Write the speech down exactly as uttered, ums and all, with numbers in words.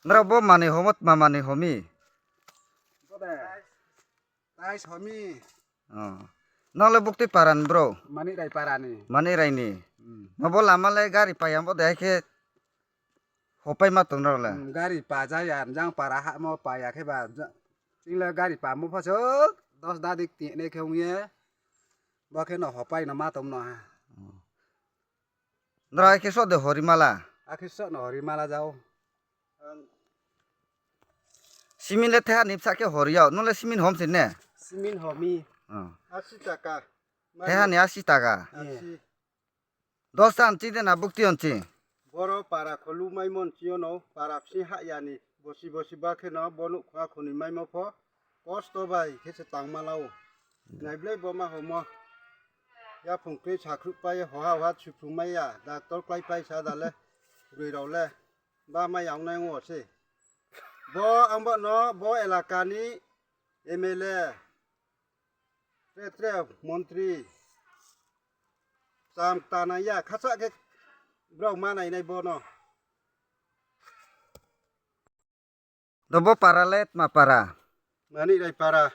Norok bo manwi homo tma manwi homi? Tais homi. Oh. Nole bukti parani bro? Mani rai parani. Mani raini. Hmm. Nobo lama le gari paya bo de khe hopai ma tong norok le. Hmm, gari pa jaya jang para ha mo paya khe ba ja-, ching le gari pa mo phasok dos dadik ti ne khe ungye. Bo khe no hopai no ma tong no ha. Oh. Nora khe so de hori mala. Akhe so no hori mala jao. Simin le theha ni bwsa khe hori yao. Nung le simin hom sin ne? Simin homi. Oh. Asi taka. Theha ni asi taka. Asi. Dos tan chi de na bukti on chi. Boro para kholu mai mon chi ono para psi ha yani bosi bosi ba khe no bo nuk khwa khuni mai mo pho. Kosto bai khe se tangma lao. Naiblai bo ma homo. Ya phung twi sakhrup pai hoha hoha suphung mai ya. Doctor klai pai sa da le. Rui rao le. Ba ma yang nai ngo se. Bo ang bo no bo elaka ni M L A. Tre tre montri. Cham ta nang ya khacha khe brao ma nai nai bo no. Do bo para le tma para? Mani rai para.